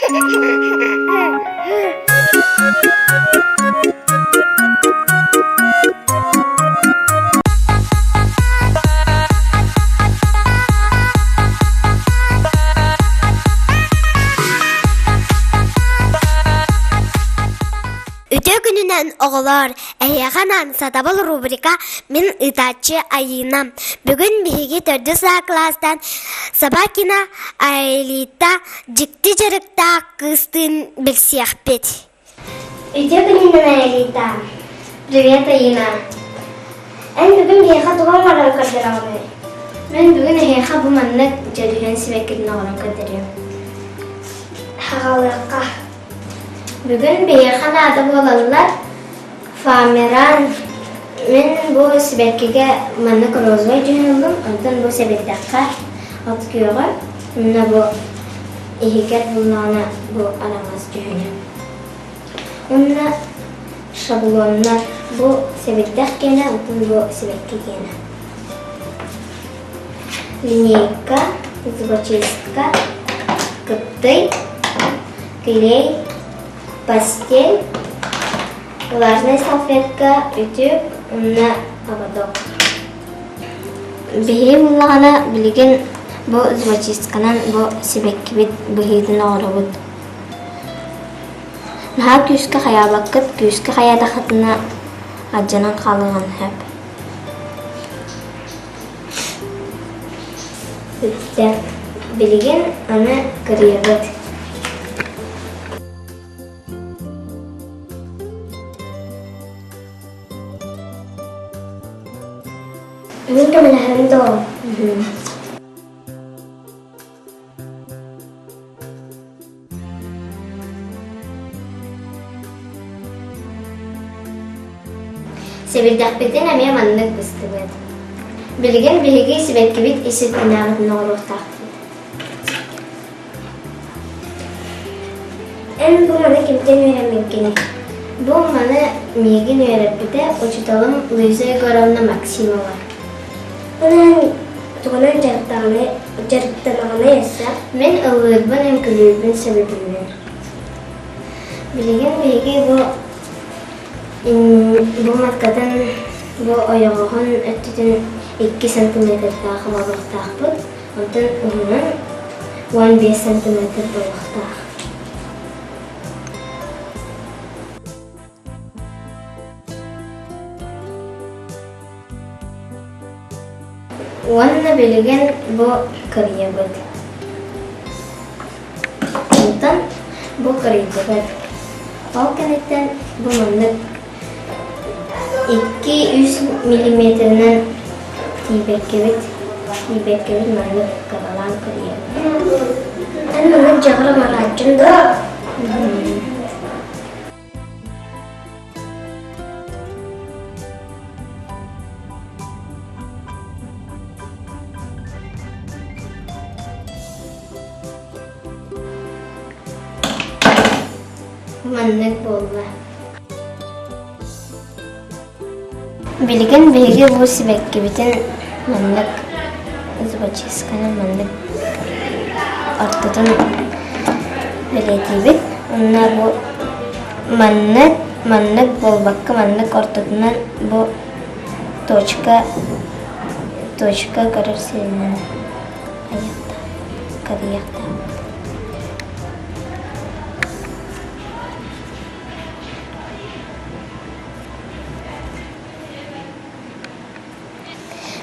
Үтүө күнүнэн оҕолоор, эһиэхэ анаан Сатабыл рубрика Мин ыытааччы Айыына. Бүгүн биһиги төрдүс А кылаастан Собакина Аэлита дьикти дьарыктаах кыыстыын билсиэхпит. Үтүө күнүнэн Аэлита. Привет, Айыына. Эн бүгүн биһиэхэ тугу оҥорон көрдөрөҕүнүй? Мин бүгүн эһиэхэ бу маннык дьөлүһүөн сибэккитин оҥорон көрдөрүөм. Хаҕалыахха. Бүгүн биһиэхэ наада буолаллар фоамиран. Мин бу сибэккигэ маннык розовай дьүһүн ыллым, онтон бу сэбирдэххэ от күөҕэ, уонна бу иһигэр буллаҕына бу араҥас дьүһүнэ. Уонна шаблоннар бу сэбирдэх киэнэ, онтон бу сибэкки киэнэ. Линейка, зубочистка, кыптый, клей, постель, влажная салфетка, үтүк уонна ободок. Биһиги буллаҕына билигин бу зубочистканан бу сибэккибит быһыытын оҥоробут. Наһаа күүскэ хайаабаккыт, күүскэ хайаатаххытына алдьанан хаалыаҕын сөп. Бүттэ. Билигин аны кырыйабыт. Мин көмөлөһөрүм дуо? Сэбирдэхпитин эмиэ маннык быстыбыт. Билигин биһиги сибэккибит ис өттүнээҕитин оҥоруохтаахпыт. Эн бу маны кимтэн үөрэммиккиний? Бу маны миигин үөрэппитэ учууталым Луиза Егоровна Максимова. Онон тугунан дьарыктаҕына дьарыктанаҕыный өссө? Мин ыллыырбын, үҥкүүлүүрбүн сөбүлүүбүн. Билигин биһиги бу бу маткатын бу ойоҕоһун өттүтүн 2 сантиметрдаах оҥоруохтаахпыт, онтон уһунун 15 сантиметр буолуохтаах. Уонна билигин бу кырыйабыт. Онтон бу кырыйдыбыт. Ол кэнниттэн бу маннык 2-3 миллиметринэн тиийбэккэбит, тиийбэккэбит маннык кыралаан кырыйабыт. Эн маннык дьаҕыр оҥорооччун дуо? Маннык буолла. Билигин биһиги бу сибэккибитин маннык зубочистканан маннык ортотун бэлиэтиибит. Уонна бу маннык маннык буолбакка маннык ортотунан бу точка точка көрөр сиринэн айыахтаах кэрийиэхтээхпит.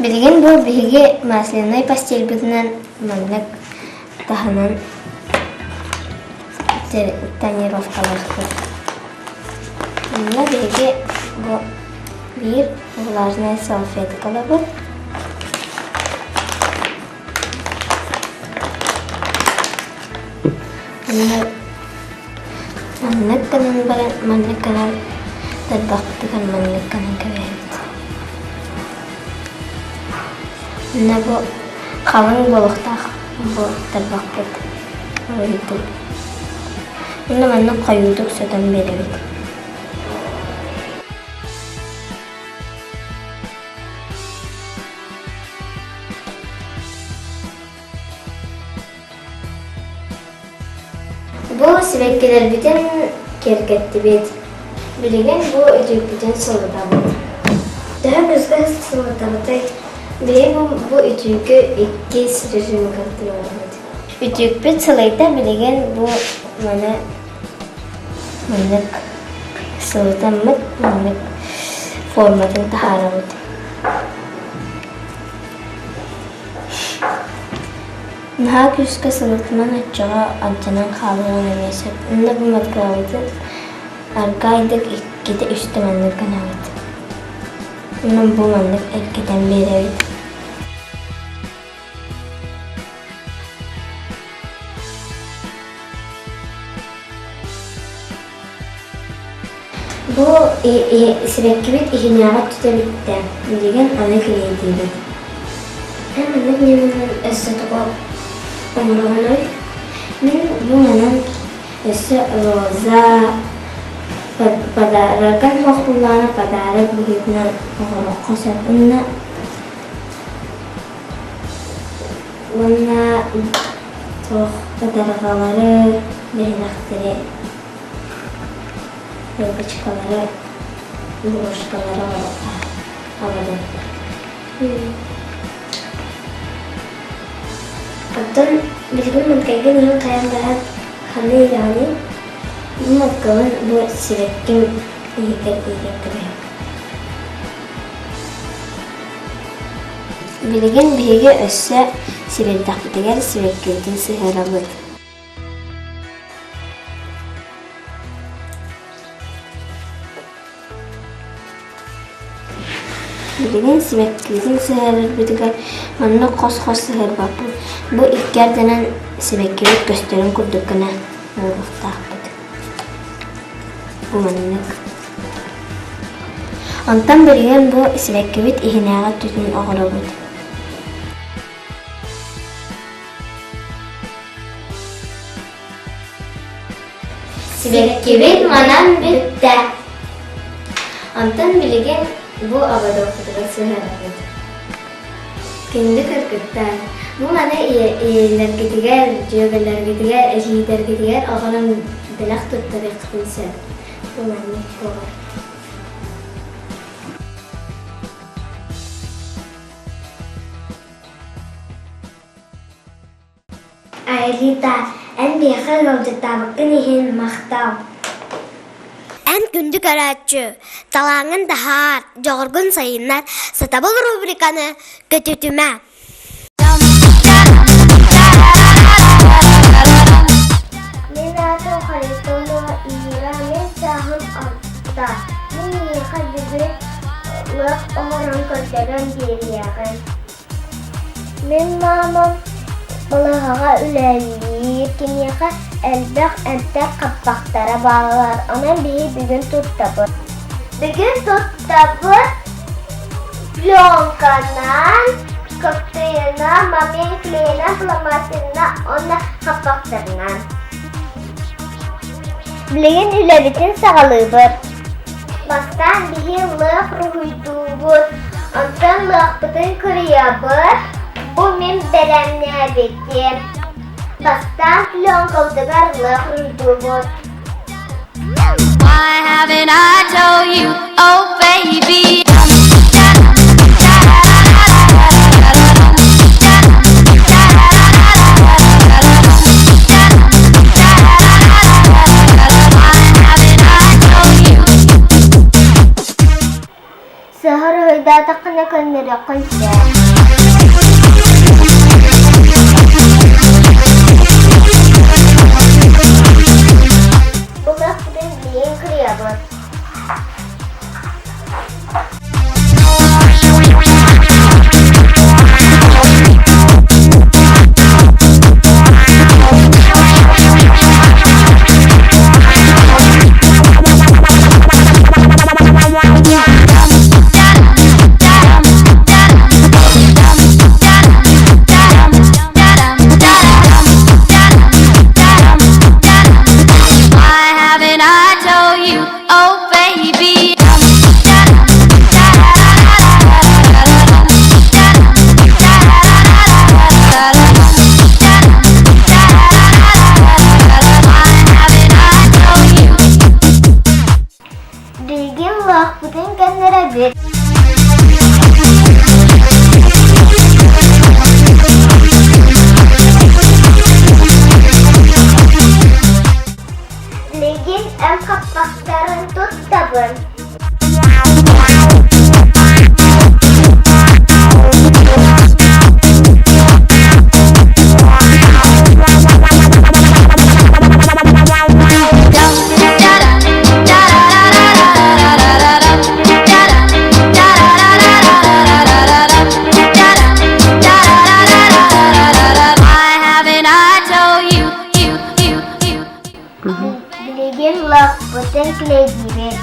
Билигин бу биһиги маслянай постельбытынан маннык таһынан тонировкалаахпыт. Манна биһиги бу биир влажная салфеткалабыт. Маннык гынан баран маннык гынан тарбахпытыгар маннык гынан кэбиһэбит. Манна бу халыҥ буолуохтаах бу тарбахпыт уруһуйдук. Уонна маннык хойуутук сотон биэрэбит. Бу Бу сибэккилэрбитин киэргэттибит. Билигин бу үтүөкпүтүн сылытабыт. Төһө күүскэ сылытабытый? Биһиги бу үтүөкү иккис режимигэр туруорабыт. Үтүөкпүт сылыйда билигин бу маны маннык сылытаммыт маннык форматын таһаарабыт. Наһаа күүскэ сылытынан оччоҕо алдьанан хаалыан эмиэ сөп. Онно бу матырыйаалбытын аргаайдык иккитэ-үстэ маннык гынабыт. Онон бу маннык эргитэн биэрэбит. Бу сибэккибит иһинээҕи өттүтэ бүттэ, билигин аны килиэйдиибит. Эн маннык ньыманан өссө тугу оҥороҕунуй? Мин бу манан өссө роза подароган суох буоллаҕына подарок быһыытынан оҥоруохха сөп уонна уонна туох подаркалары биһилэхтэри Елочкалары, брошкалары оҥоруохха Оттон билигин маҥкайгын иһин хайан баран ханна иирэҕиний? Бу маҥкабын бу сибэкким иһигэр иирэн кэбиһэбин. Билигин биһиги өссө сибирдэхпитигэр сибэккибитин сыһыарабыт. Билигин сибэккибитин сыһыарарбытыгар маннык хос-хос сыһыарбаппыт. Бу икки ардынан сибэккибит көстөрүн курдук гына оҥоруохтаахпыт. Бу маннык. Онтон билигин бу сибэккибит иһинээҕи өттүтүн оҥоробут. Сибэккибит манан бүттэ. Онтон билигин бу ободокпутугар сыһыарабыт. Күндү кыргыттар, бу маны ийэлэргитигэр, дьүөгэлэргитигэр, эдьиийдэргитигэр оҕонон бэлэх туттарыаххытын сөп. Бу маннык буолар. Аэлита, эн миэхэ ыалдьыттаабыккын иһин махтал. Эн күндү көрөөччү, талааҥҥын таһаар, дьоҕургун сайыннар, сатабыл рубриканы көтүтүмэ. Мин аатым Харитонова Ира, мин сааһым 6. Мин миэхэ бүгүн лыах оҥорон көрдөрөн биэриэҕим. Мин маамам балыыһаҕа үлэлиир, киниэхэ элбэх эмтээх хаппахтара бааллар, онон биһи бүгүн туттабыт. Бүгүн туттабыт пленканан, коктейлынан, мамин клейынан, фломастерынан уонна хаппахтарынан. Билигин үлэбитин саҕалыыбыт. Бастаан биһи лыах уруһуйдуубут, онтон лыахпытын кырыйабыт. Бу мин бэлэмнээбитим. Бастаан пленкабытыгар лыах уруһуйдуубут. Why haven't I told you, oh baby? Сыһар уруһуйдаатаххына көннөрүөххүн сөп. Булахпытын билигин кырыйабыт. Why haven't I told you, oh baby? кэргэтэбит. Билигин эн хаппахтарын туттабын. Билигин лаппытын клейдиибит.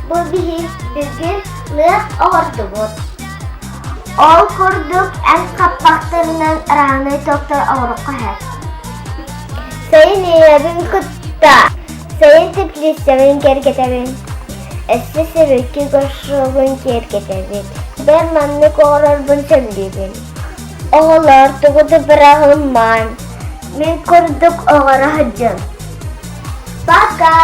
Бу биһи бүгүн лыах оҥордубут. Ол курдук эн хаппахтарынан ыраанай токтор оҥороххо сөп. Сайын ийэбин кытта сайын теплицэбин киэргэтэбин. Өссө сибэкки горшогун киэргэтэбин. Бэл маннык оҥорорбун сөбүлүүбүн. Оҕолор тугу да быраҕыммаан, мин курдук оҥоро сылдьыҥ. Пока!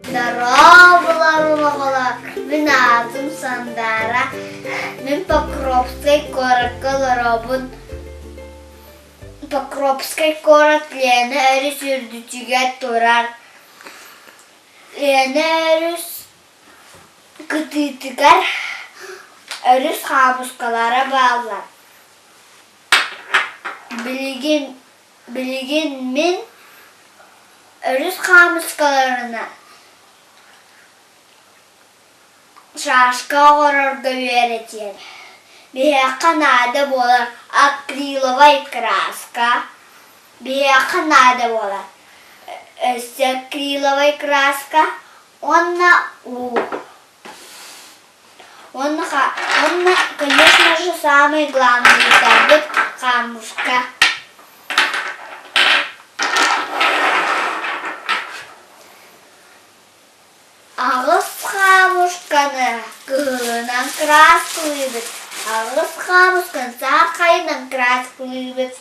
Здорово, оҕолор! Мин аатым Сандаара. Мин Покровскай куоракка олоробун. Покровскай куорат Лена өрүс үрдүтүгэр турар. Лена өрүс кытыытыгар өрүс хаамыскалара бааллар. Билигин билигин мин өрүс хаамыскаларынан шашка оҥорорго үөрэтиэм. Биһиэхэ наада буолар акриловай краска, биһиэхэ наада буолар өссө акриловай краска уонна уу. Уонна, уонна конечно же самый главный хаамыска. Аҕыс хаамысканы кыһылынан кырааскалыыбыт, аҕыс хаамысканы саахайынан кырааскалыыбыт.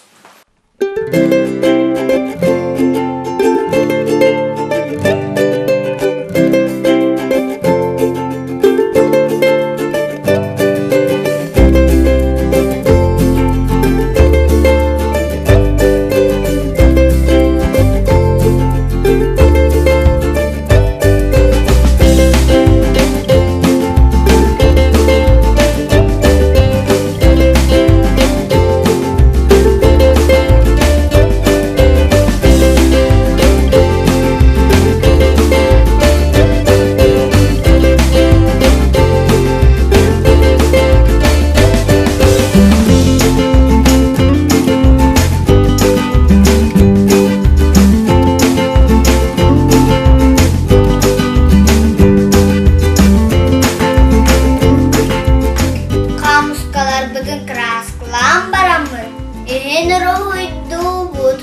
Хаамыскаларбытын кырааскалаан бараммыт, иһин уруһуйдуубут,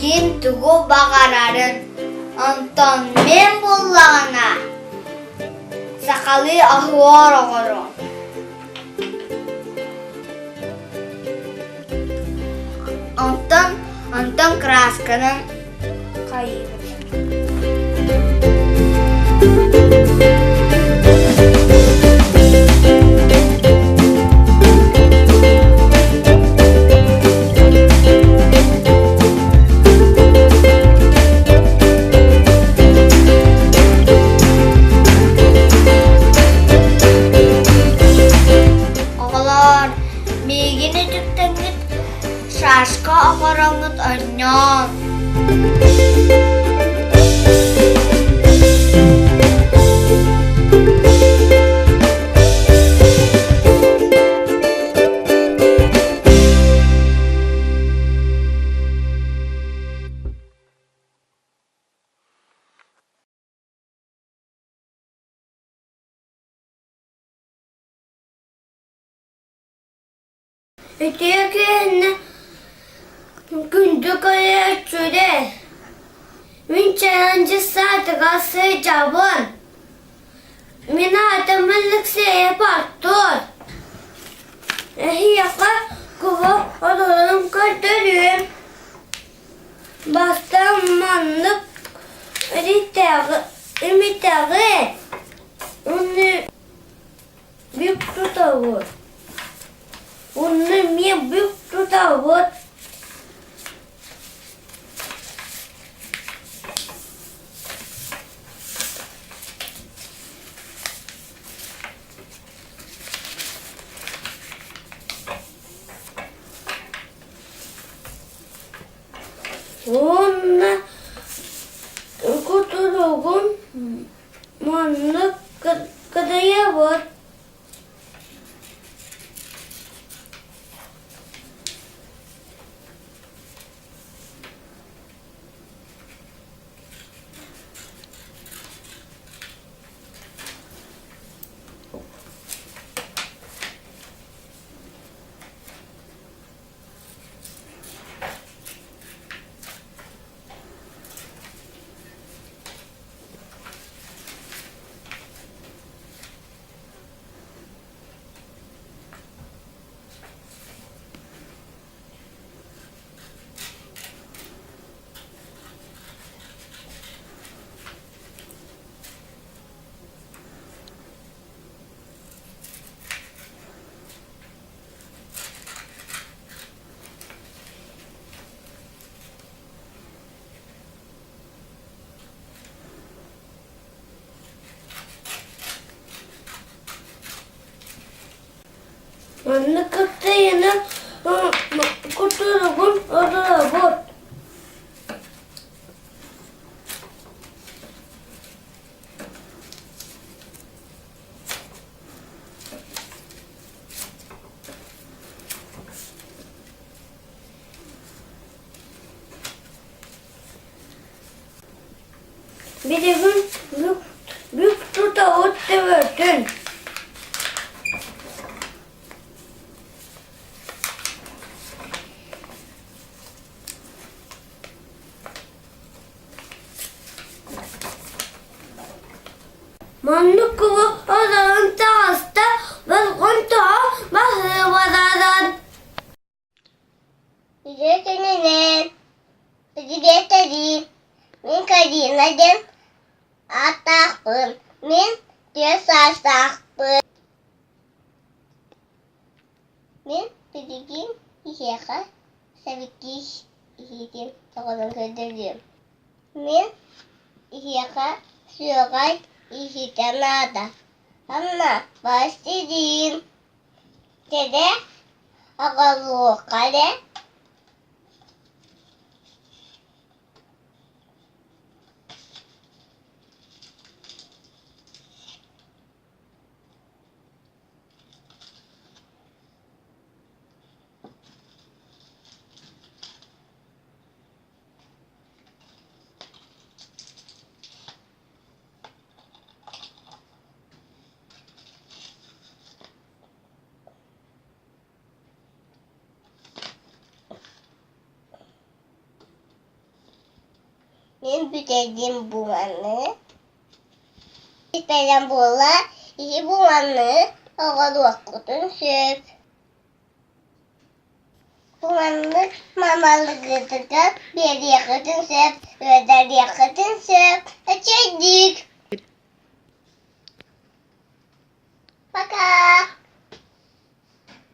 ким тугу баҕарарын, онтон мин буллаҕына сахалыы оһуор оҥоруом. Онтон онтон кыраасканан хайыыбыт. Оҕолоор, миигин үтүктэҥҥит шашка оҥороҥҥут оонньооҥ. Үтүө күһүннэ күндү көрөөччүлэр! Мин Чаранчы саатыгар сылдьабын. Мин аатым Алексеев Артур. Эһиэхэ куба олорон көрдөрүөм. Бастаан маннык имитэҕи уонна бүк тутабыт. Уонна эмиэ бүк тутабыт. Уонна кутуругун маннык кыдыйабыт. Манна кыттыйыны кутуругун олоробут. Билигин бүк, бүк тутабыт төбөтүн. Маннык кубу олорон таҕыста, болҕомтоҕо баһыыбадаран. Үтүө күнүнэн, Привет, Мин Карина диэн ааттаахпын. Мин 4 саастаахпын. Мин билигин киһиэхэ сэбиккиис иһиитин тоҕолон көрдөрүөм. Мин киһиэхэ сүөҕэй иһиитэ наада. Анна, пластилин, Кэрэ аҕалуохха эрэ. Мин бүтэрдим буоланы. Бүтэрэн буолла, иһи буоланы оҕолуоххутун сөп. Маннык мамалыгытыгар биэриэххитин сөп, үөдэриэххитин сөп. Үчүгэйдик.